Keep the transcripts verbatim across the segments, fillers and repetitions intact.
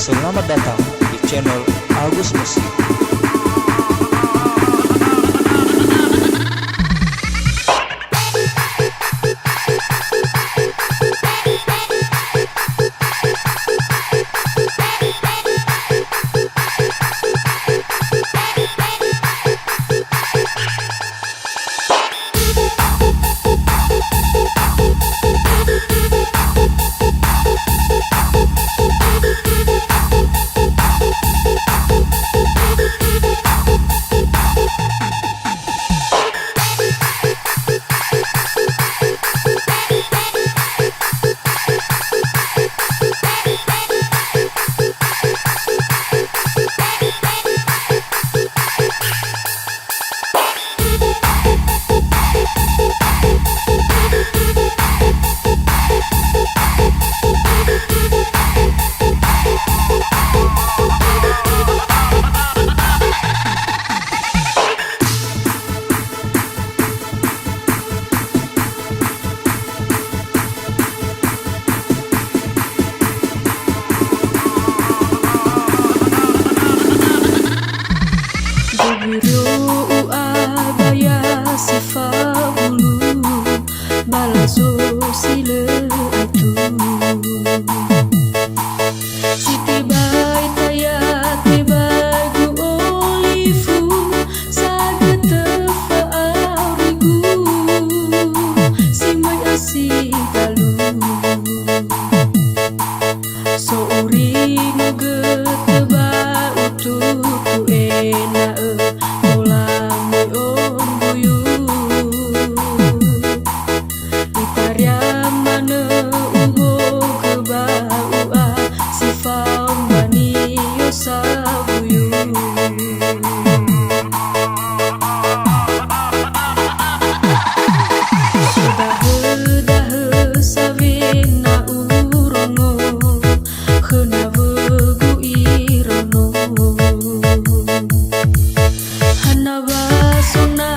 Selamat datang di channel Agus Musik. Gowurio u'a baya si fabulu, balazo si lö atu. Si tebai taya, tebai gu olifu, sagötö fa'aurigu, si möi asi talu. So uringo götö ba ututu ena'ö tola möi ombuyu. Itaria manö uhogö ba u'a si fao mbanio sawuyu. Dahö-dahö sawe na urongo, khö nawögu irongo. Hana wa so na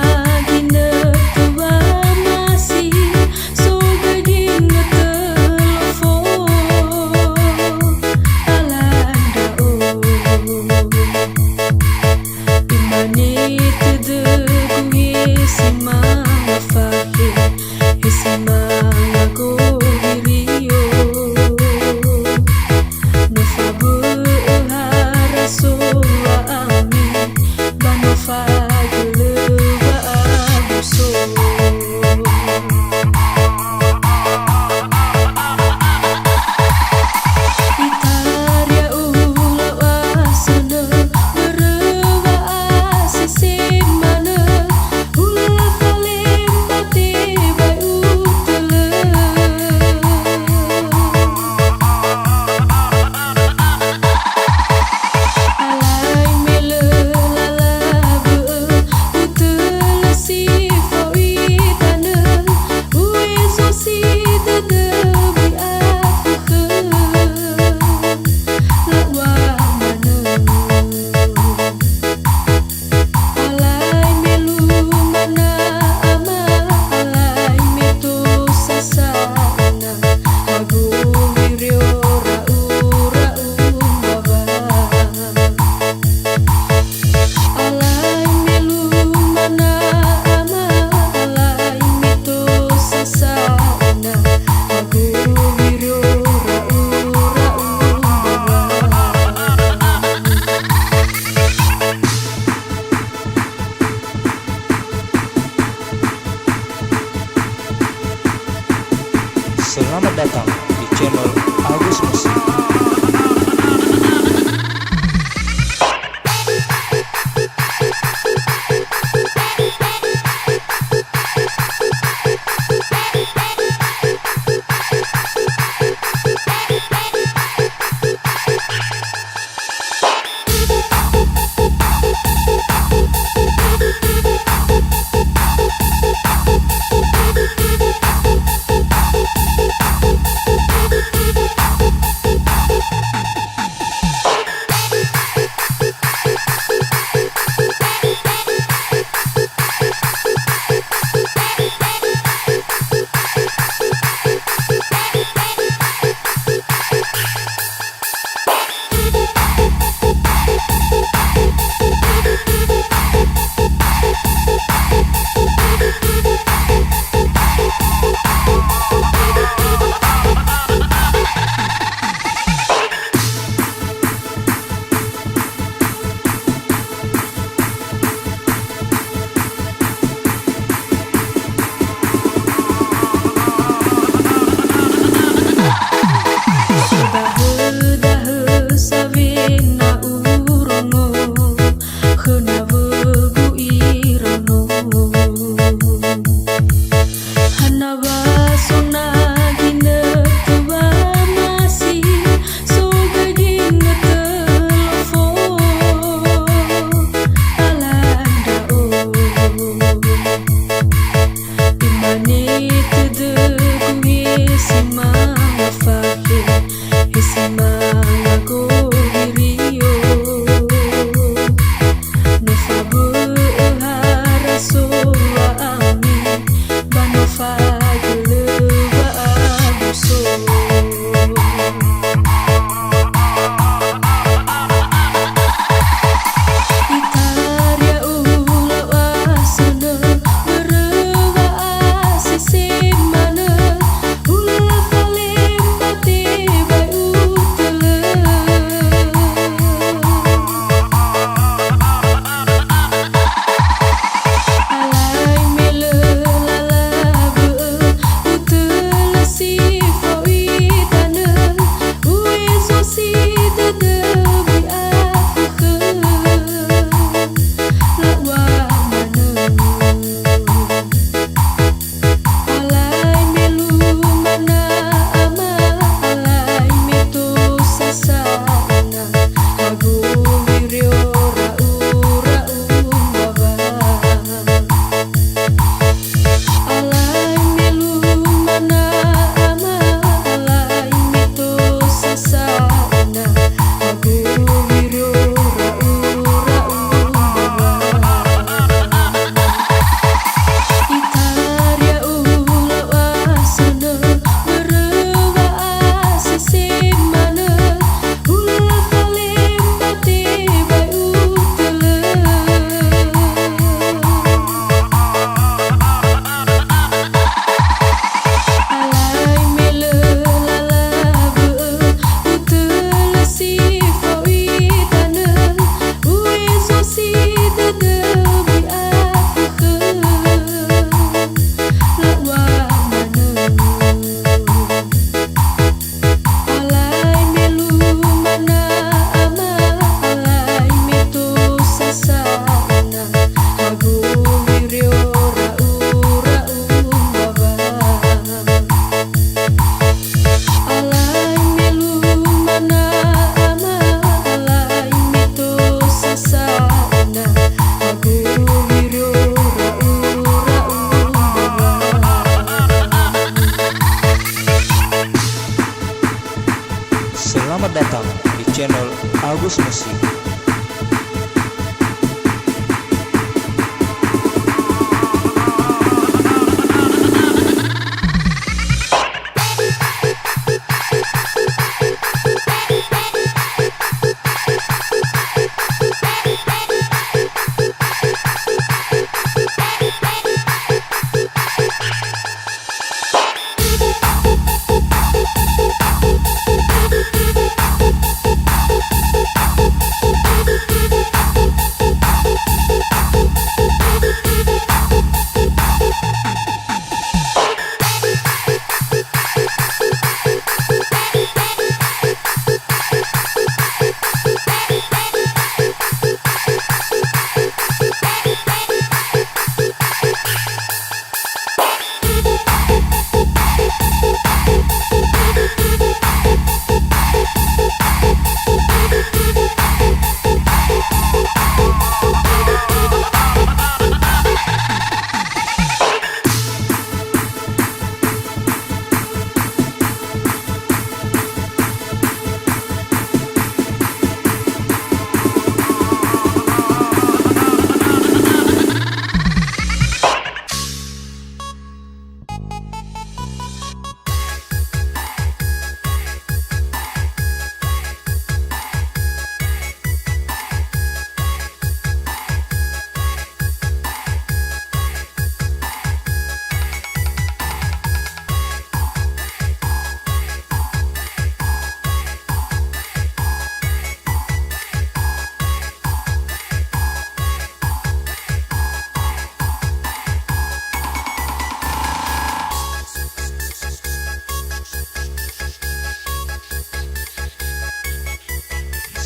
ginötö wamasi, so göi ginötö lofo, ala ndra'o. Imane tödögu he si manga fakhe, he si manga gowirio. No fabö'ö haraso wa'ami, ba no fagölö wa'abuso. Itaria ulau asönö, börö wa'asese manö, hulö falemba tebai utölö. Alai me lö lala bö'ö, utölö si fao idanö, u'ezosi dödö böi afökhö, la'ua manö. Alai me lumana ama, alai me tosa sa'ina, ha gowi rio ra'u-ra'u mbawa. Alai me lumana ama, alai me tosa sa'ina, ha gowi rio ra'u-ra'u mbawa. Selamat datang di channel Agus Musik. Datang di channel Agus Musik.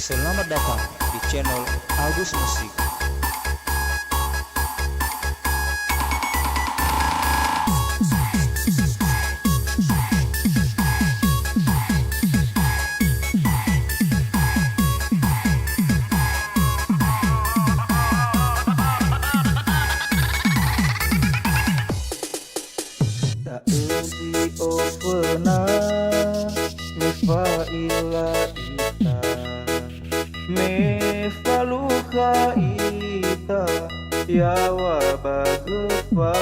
Selamat datang di channel Agus Musik. Da'ö zi oföna nifa'ila ita, me falukha ita yaŵa ba göfa,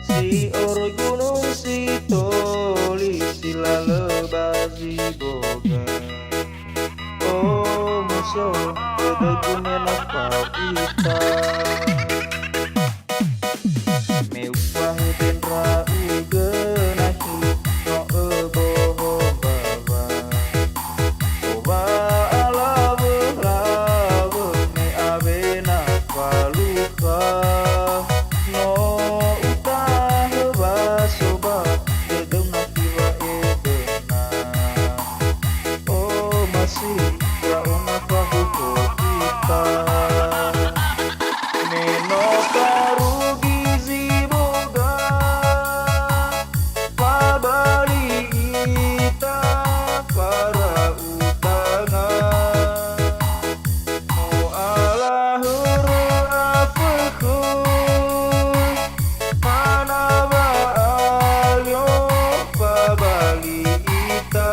si oroi gunung si toli si lalö ba zi boga. Omuso, dödögu me no fao ita. Me ufahe be ndra'ugö nahi no öboho mbawa. Toba alawö-lawö me awena falukha. No utahö wa so ba dödöu nahi wa'eböna. Omasi ndra'o na fahuhuo ita. Me no tarugi zi boga, fabali ita fara utanga. Mo'ala hörö afökhö, fanawa alio fabali ita.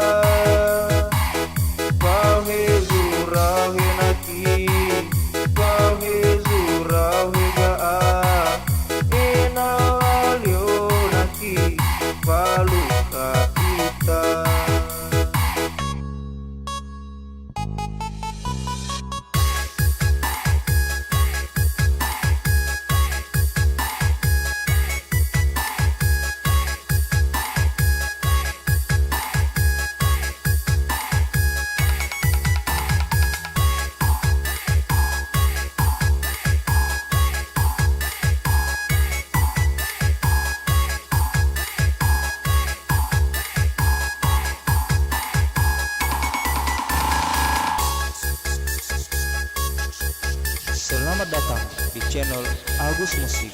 Fao he zura he naki, fao he zura he ga'a, ena'ö alio naki, falukha ita. Selamat datang di channel Agus Musik.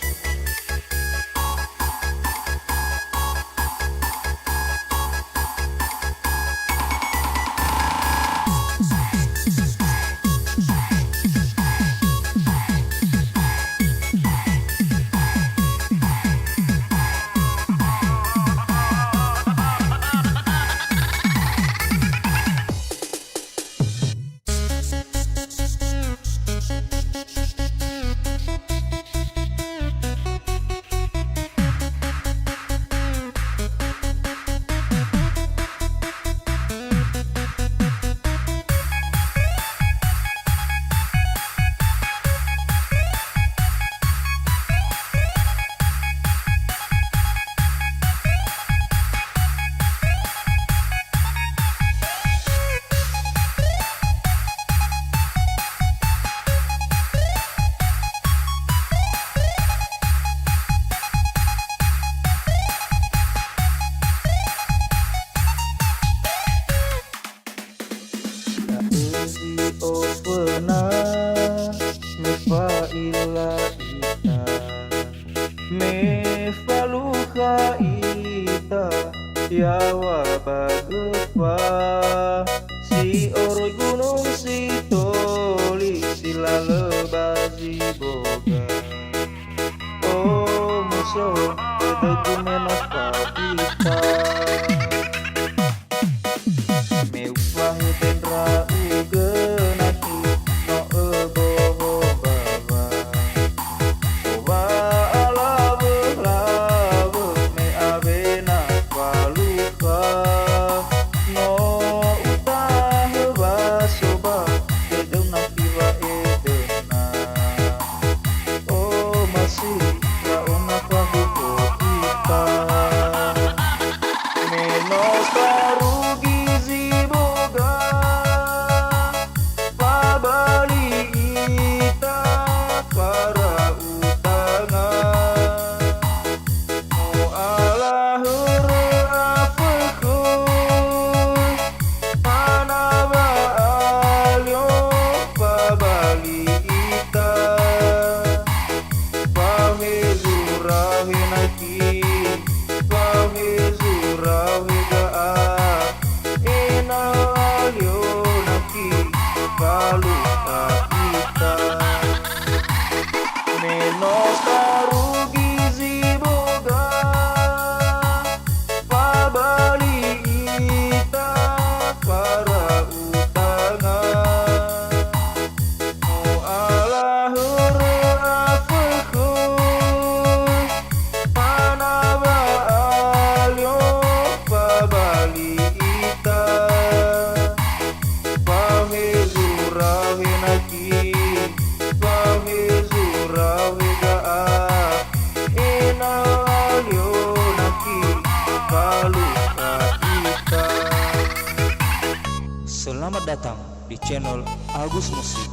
Ita yaŵa ba göfa, si oroi Gunung Sitoli, si lalö ba Ziboga. Omuso, dödögu me no fa'ita. Me ufahede ndra'ugö naki no öboho mbawa. Owa alawö-lawö me awena falukha. No utahö waso ba dödöu naki wa'edöna. Omasi ndra'o na fahuhuo ita. Me no farugi Ziboga, fabali ita fara'u tanga. Mo'ala hörö afökhö, fanawa alio fabali ita. Fao he zura he naki, fao he zura he ga'a, ena'ö alio naki falukha ita. Me no farugi Ziboga, fabali ita fara'u tanga. Mo'ala hörö afökhö, fanawa alio fabali ita. Fao he zura he naki, fao he zura he ga'a, ena'ö alio naki falukha ita. Selamat datang di channel Agus Musik.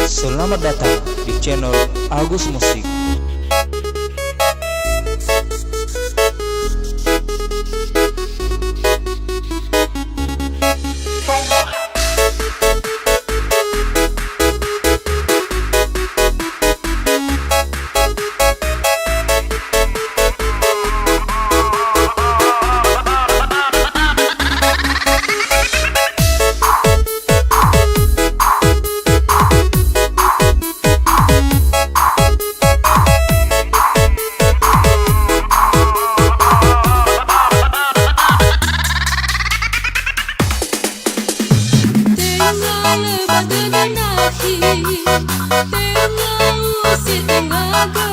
Selamat datang di channel Agus Musik. Tenga lö ba dödö nakhi, tenga usi tenga gö.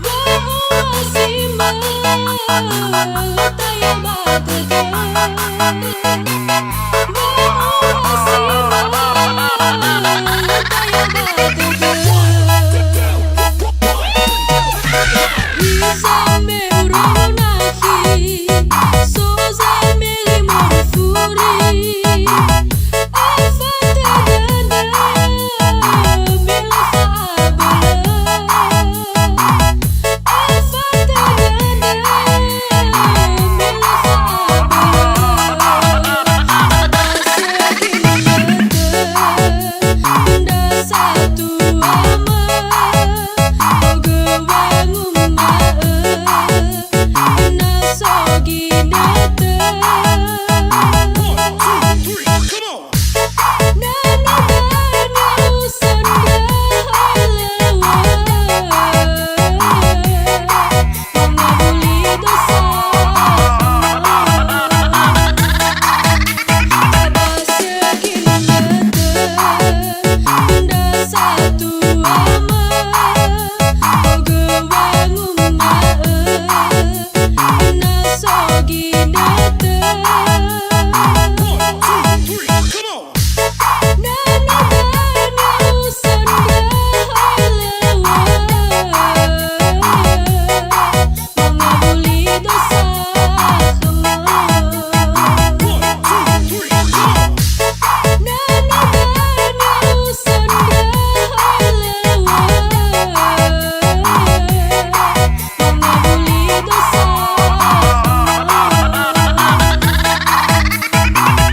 Wa'osi mö taya ba dödö. Wa'osi mö taya ba dödö. Hiza me urongo nakhi, so zameli moroi furi.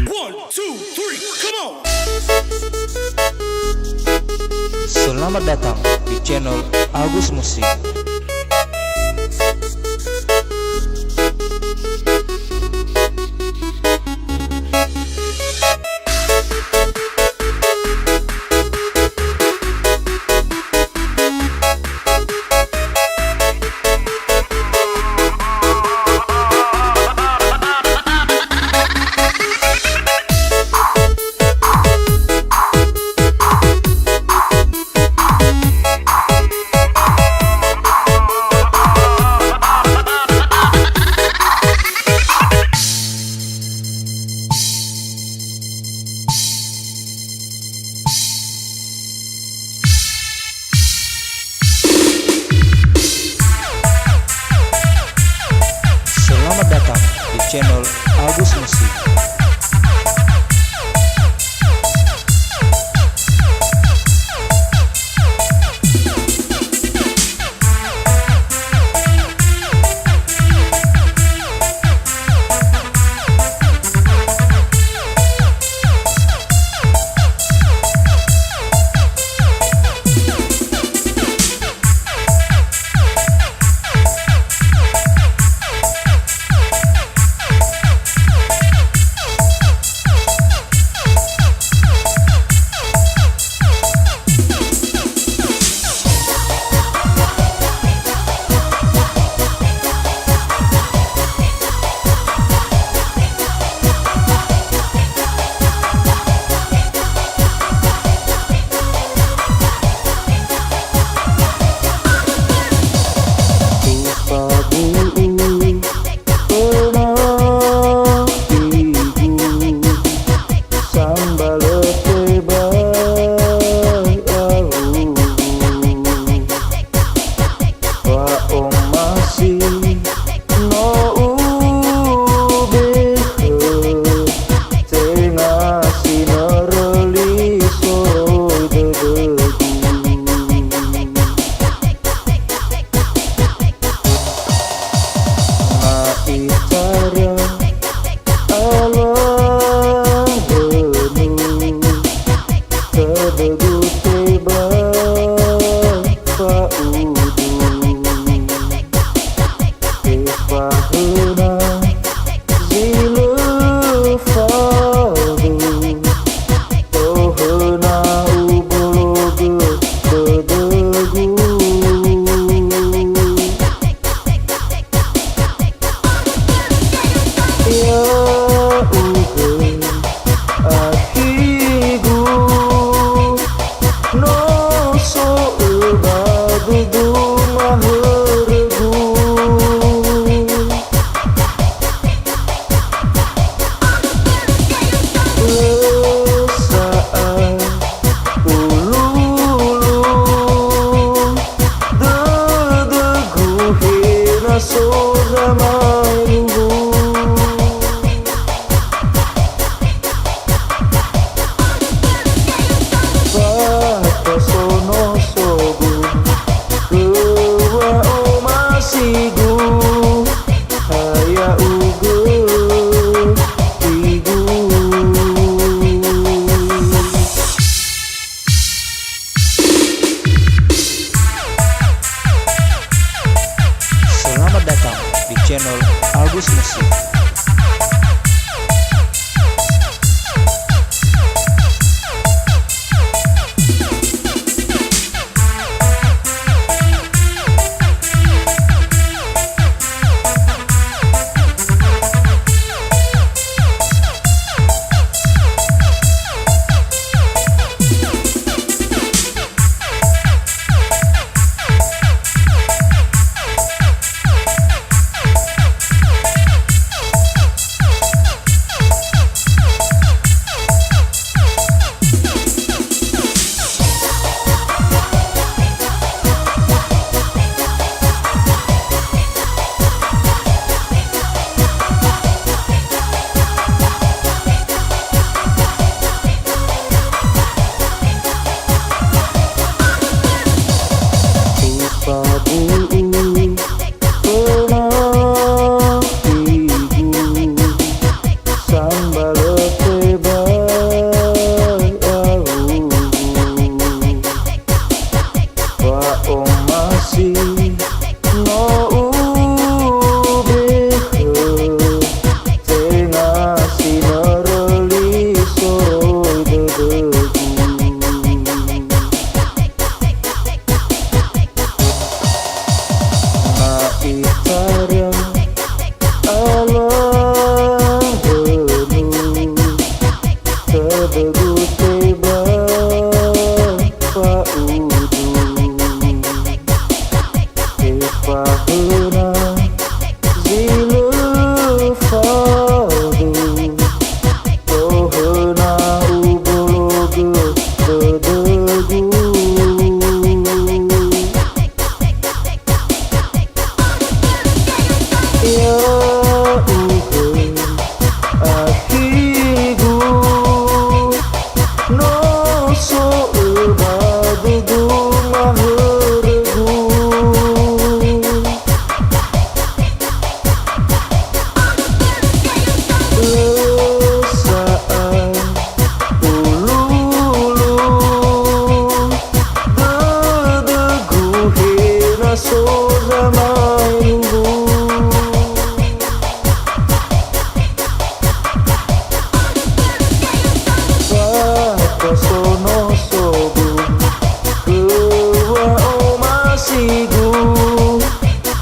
One, two, three, come on! Selamat datang di channel Agus Musik. Ya'ugö, akhigu, no so'ö ba dudu mahörögu. Lö sa'ae ululu, dödögu he na so zamaelugu. Fatosono sogu, khö wa'omasigu, ha ya'ugö, igu. Selamat datang di channel Agus Musik. Ufabu'u khöma igu, sambalö tebai awuwu. Wa'omasi no ubehö, tenga sinörö li soroi dödögu. Na itara alawönu, tödögu tebai fa'udu. Efahöna zi lö faudu, tohöna ubologö dödögu. Ya'ugö, akhigu, no so'ö ba dudu mahörögu. Lö sa'ae ululu, dödögu he na so zamaelugu. Fatosono sogu, khö wa'omasigu,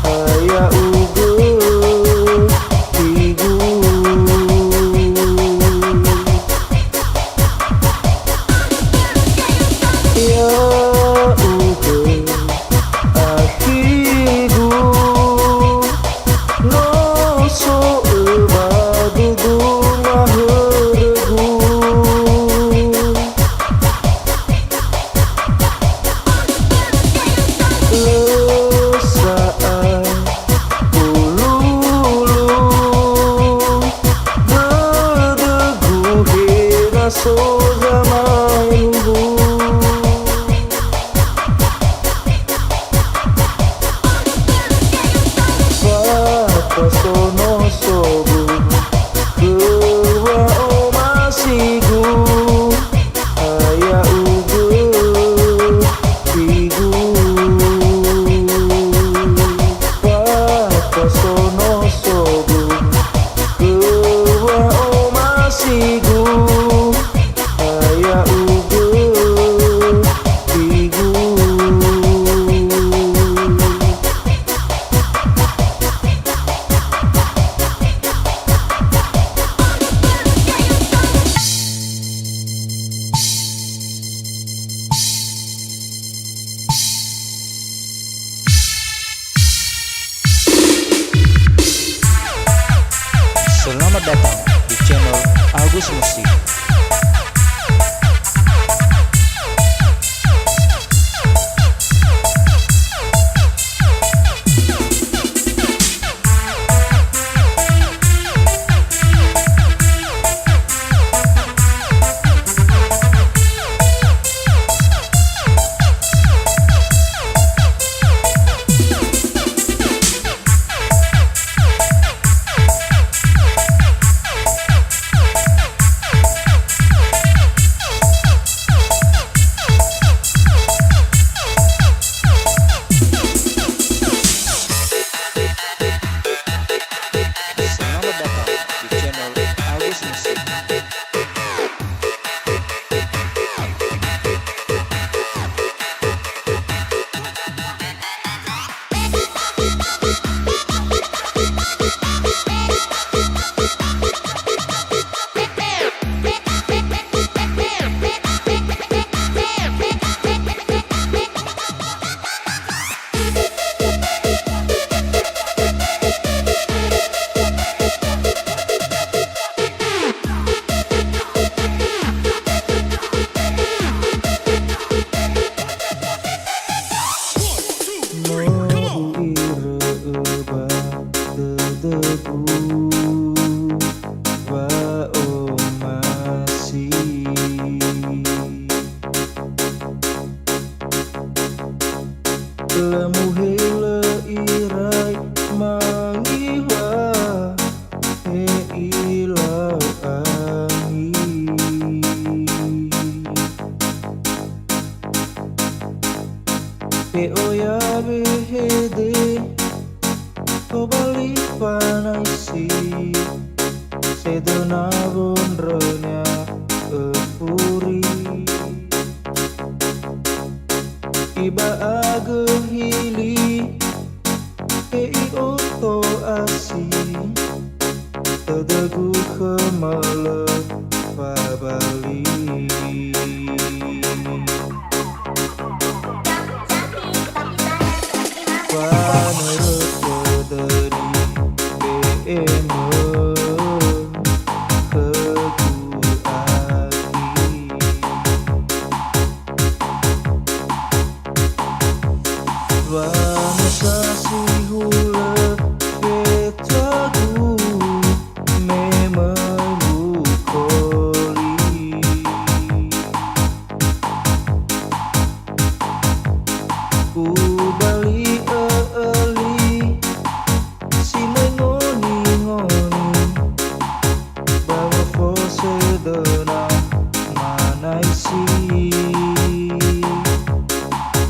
ha ya'ugö, igu. Ya'ugö, akhigu, no so'ö ba dudu mahörögu. Lö sa'ae ululu, dödögu he na so zamaelugu. Fatosono sogu, khö wa'omasigu, ha ya'ugö, igu. Fatosono sogu, khö wa'omasigu, ha ya'ugö, igu. channel Agus Musik. Selamat datang di channel Agus Musik. No u'irö ba dödögu wa'omasi. Lö muhelö irai mangiwa, he ilau ami. He oya wehede, tobali fanaisi, sedöna wondrönia öfuri. Iba'agö hili, he i'oto asi, tödögu khöma lö fabali. Fanörö tödöni be'emö khögu akhi. Wa no sasi hulö fetagu me möi mukoli. Ubali ö'öli si möi ngoni-ngoni, ba wofose döna manaisi.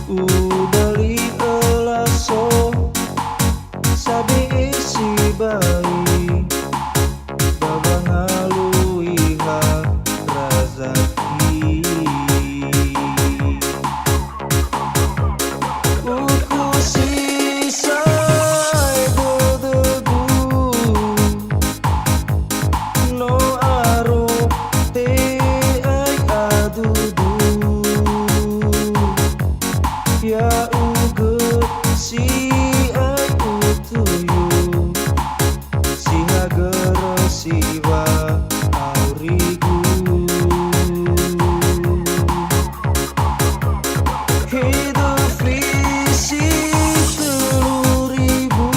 Ubali ölaso sabe'e sibai, ba wangalui ha razaki. Uku si sa'ae dödögu, no aro te'ai adudu. Ya'ugö si'ai utuyu, si hagörö siwa aurigu. Hidup visi telu ribu,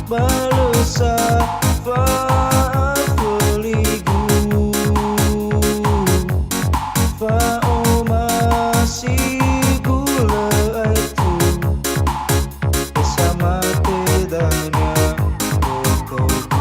ba lö sa fa'aföligu. Fa'omasigu lö aetu, samate dania botogu.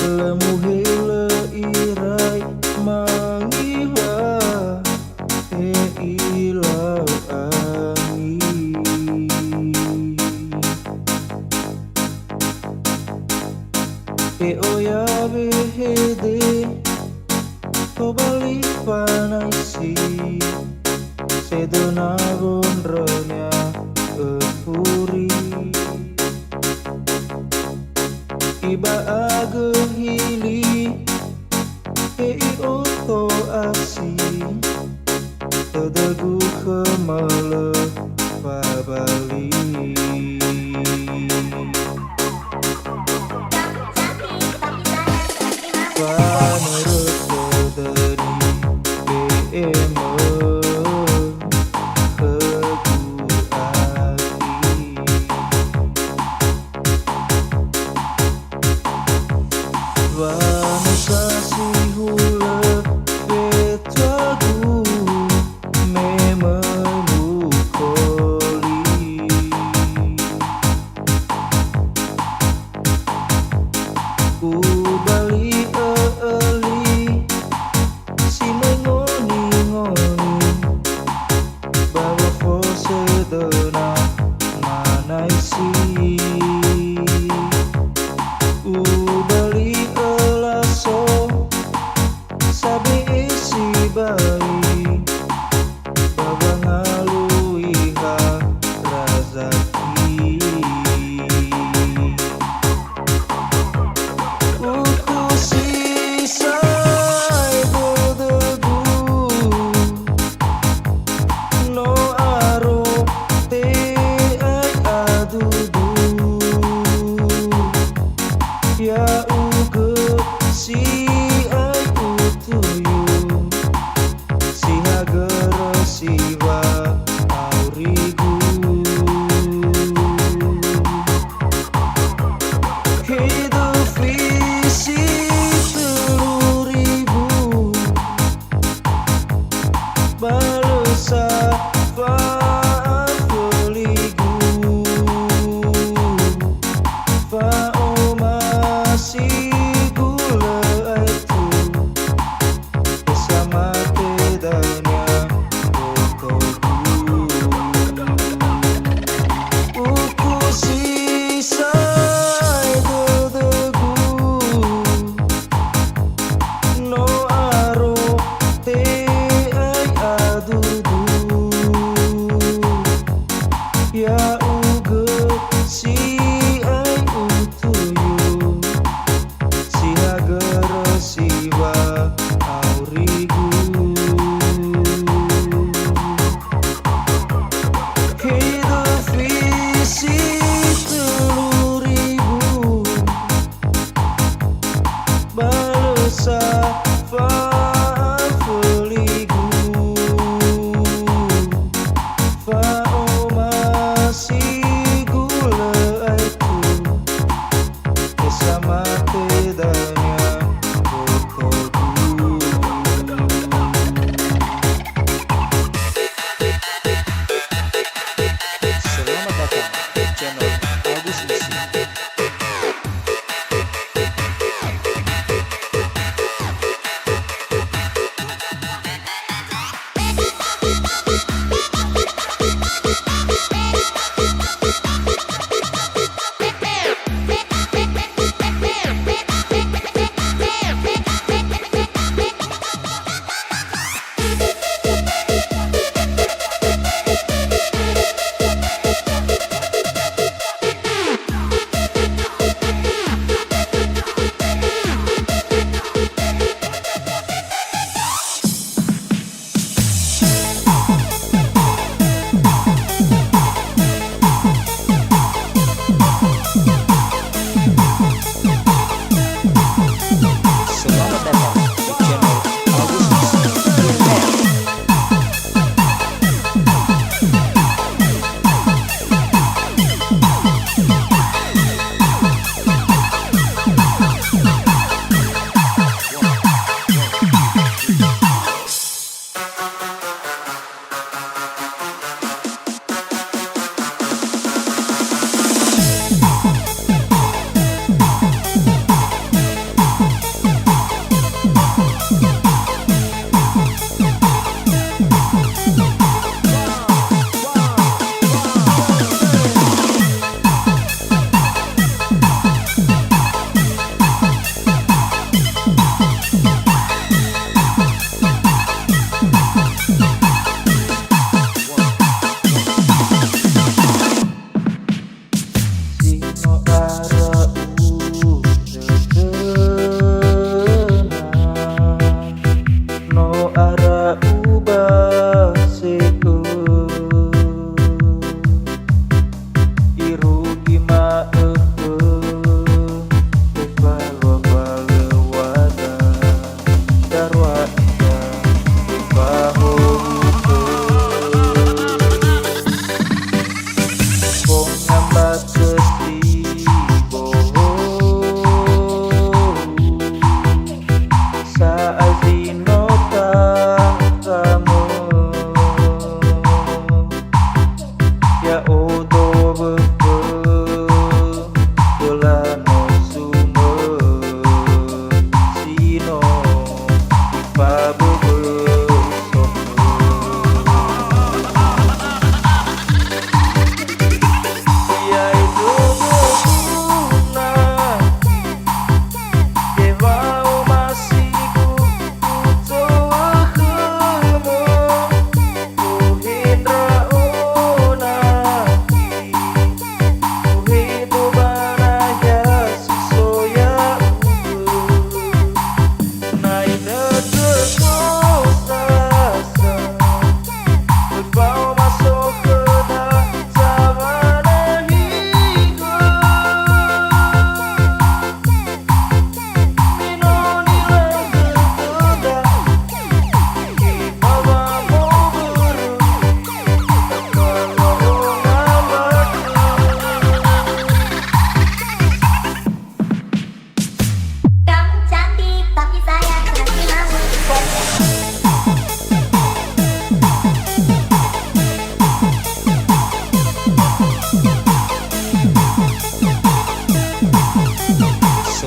Lö muhelö irai mangiwa, he ilau angi. He oya wehede, tobali fanaisi, sedöna wondrönia öfuri. Iba'agö hili, he i'oto asi, tödögu khöma lö fabali. Wanörö tödöni B M khögu akhi. Wa no sasi hulö fetuagu me möi mukoli. Ubali'ö öli si möi ngoningoni, ba wofose döna manaisi. Ubali'ö laso sabe'e sibai, ba wangalui ha razaki.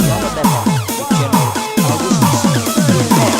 Selamat datang di channel Augustus Wilner.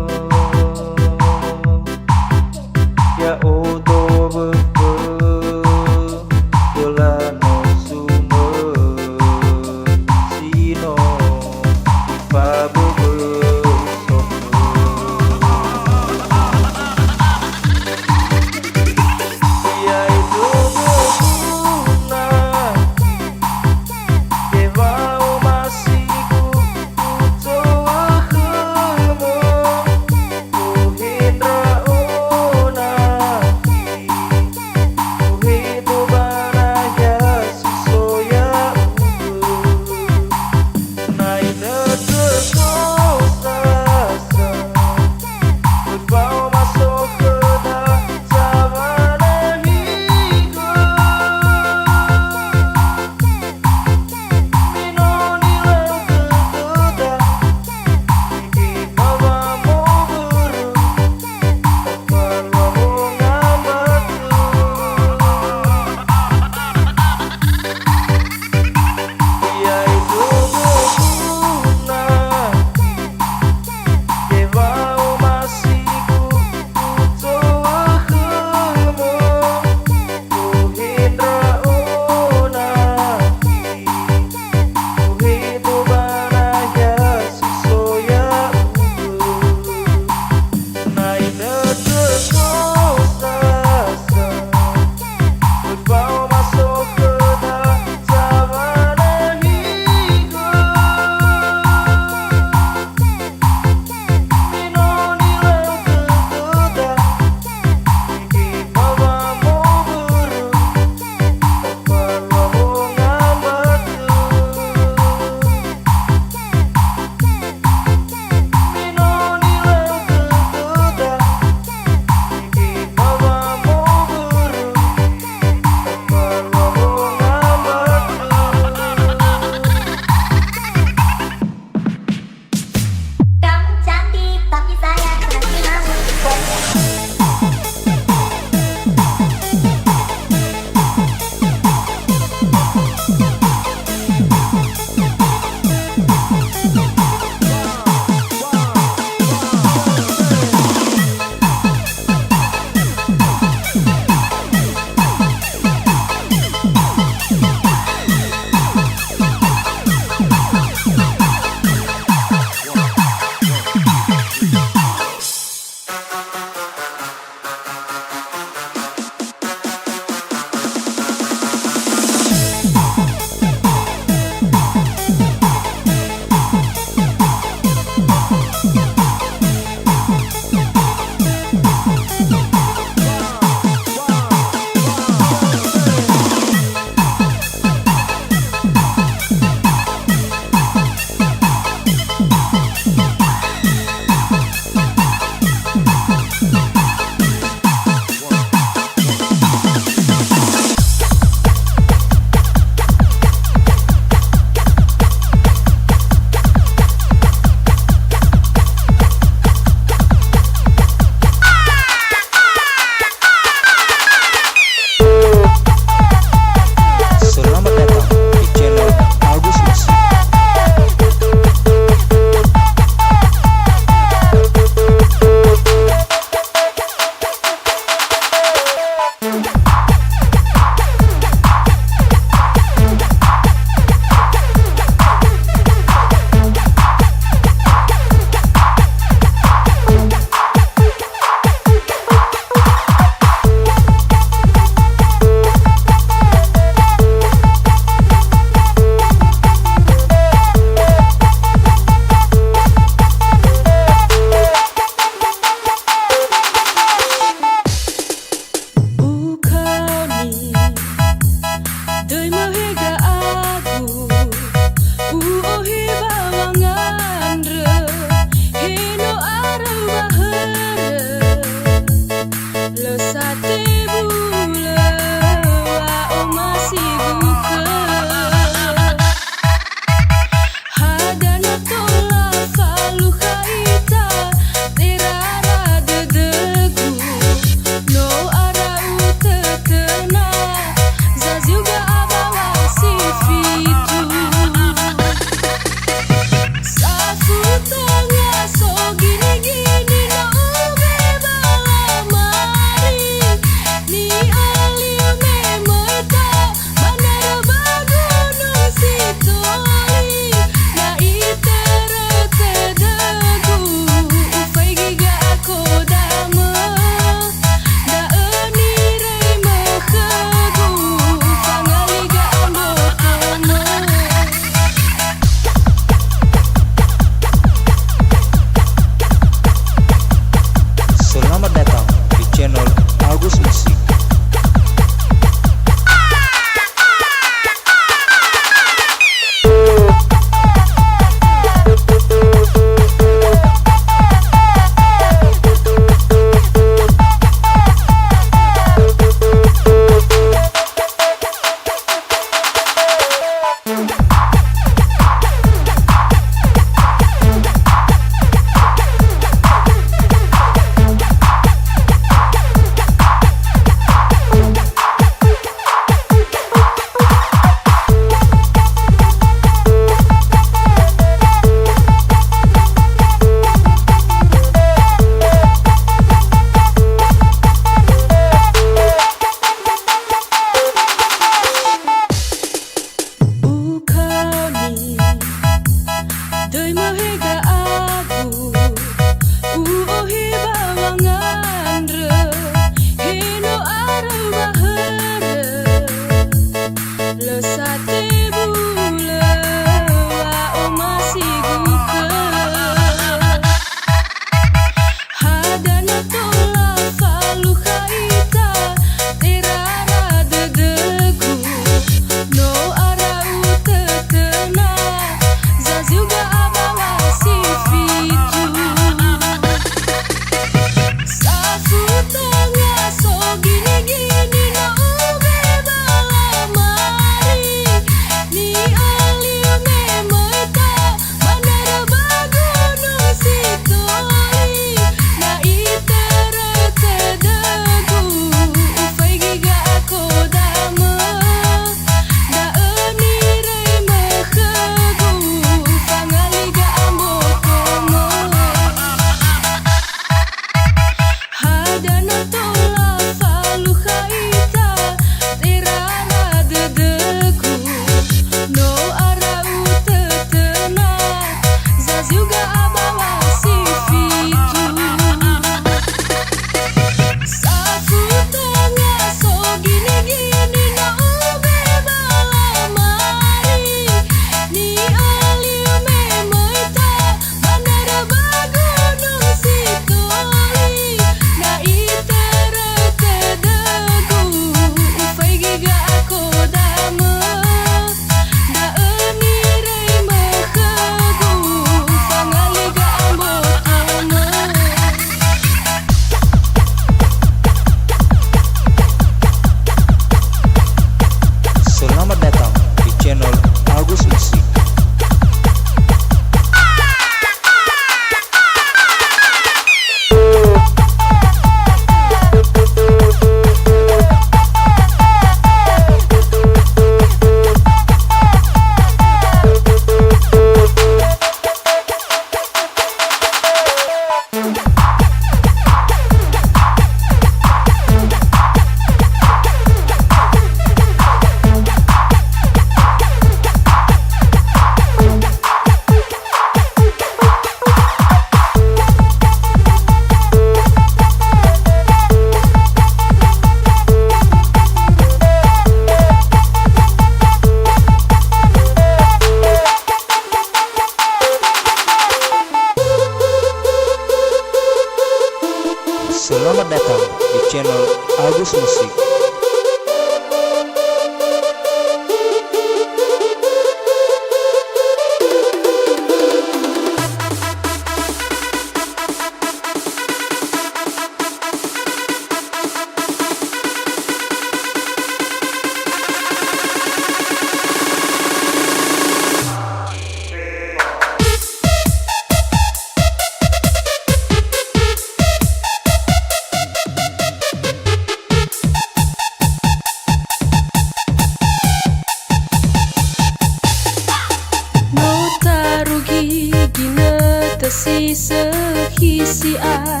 si sökhi si'ai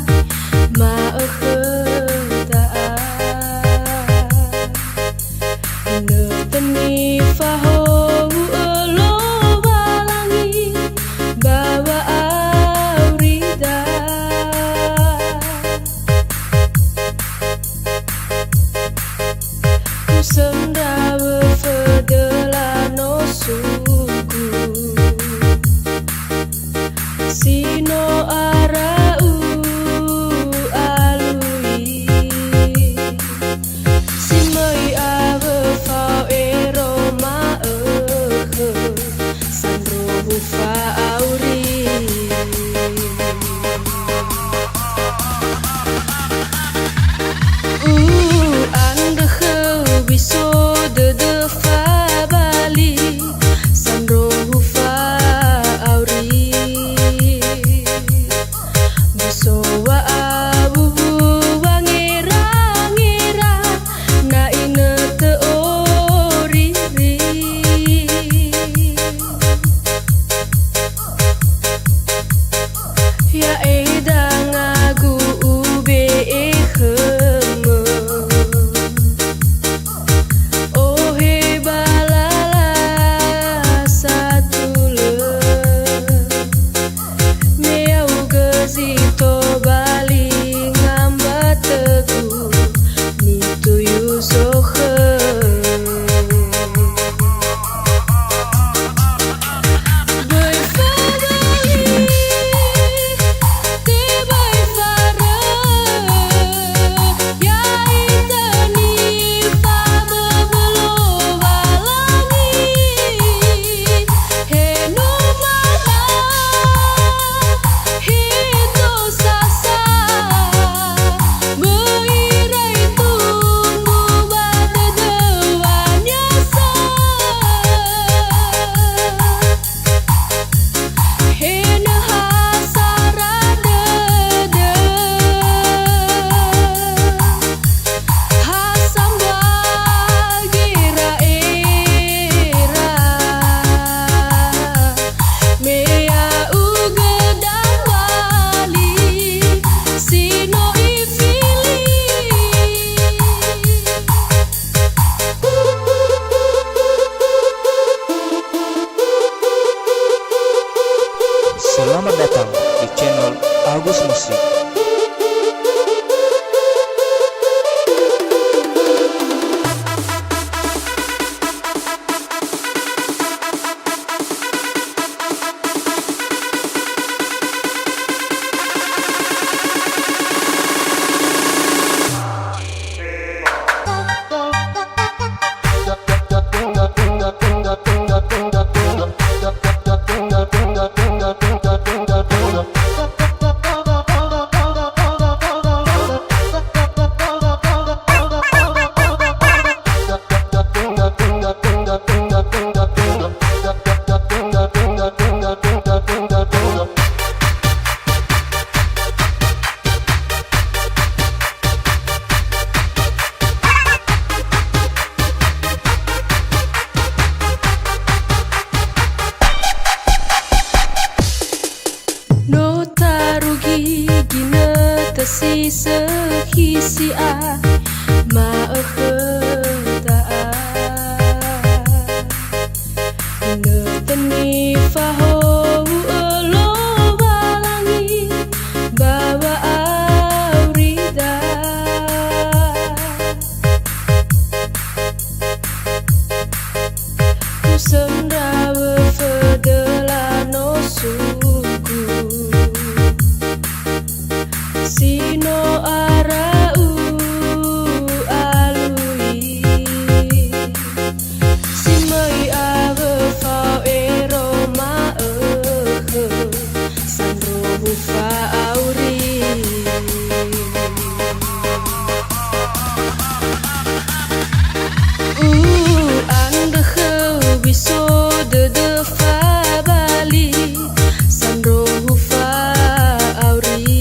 ma'ökhö da'a. Inötö nifahowu'ö Lowalangi ba wa'aurida. Usöndrawö födöla nosugu, si no ara u'alui. Si möi awö fao ero ma'ökhö, sandrohu fa'auri. U'andrö khöu biso dödö fabali, sandrohu fa'auri. Biso wa'awuwu wangera-ngera, na inötö oriri. Ya'e dangagu ube'e khömö, ohe ba lala satulö. Me ya'ugö zi tobali ngambatögu, nituyu zokhö. Böi faböi, tebai farö, ya'ita nifaböbö Lowalangi. He numana, he to sasa, böi irai tumbu ba dödöwania sa. He na ha sara dödö, ha sambua gera'era, me ya'ugö dambali si no ifili. Selamat datang di channel Agus Musik. No tarugi ginötö si sökhi si'ai ma'ökhö da'a. Inötö nifahowu'ö Lowalangi ba wa'aurida. Usöndrawö födöla nosugu, si no ara u'alui. Si möi awö fao ero ma'ökhö, sandrohu fa'auri. U'andrö khöu biso dödö fabali, sandrohu fa'auri.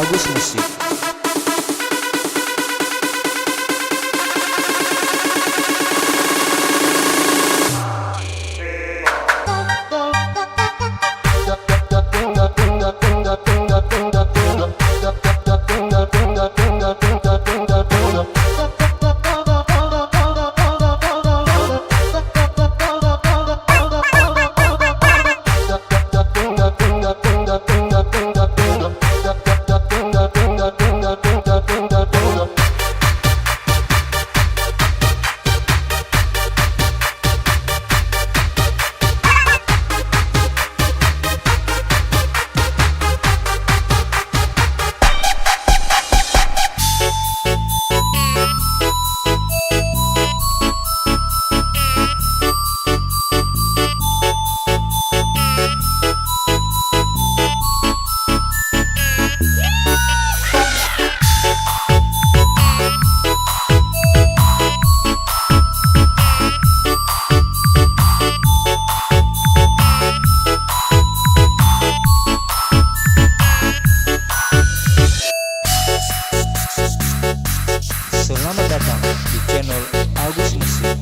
Agus Musik. Selamat datang di channel Agus Musik.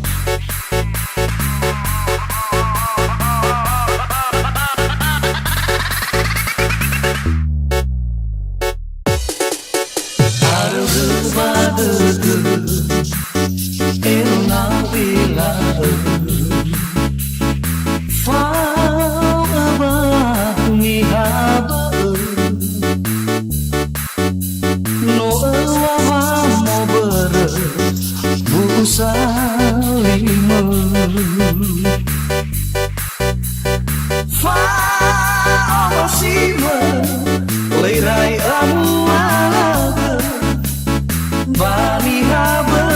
Aröu ba dödö, enona wela'ö. Fao ba niha bö'ö. No öŵa wamobörö bu'u salimö. Fa'omasiwö, lö irai amualagö ba niha bö'ö.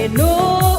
No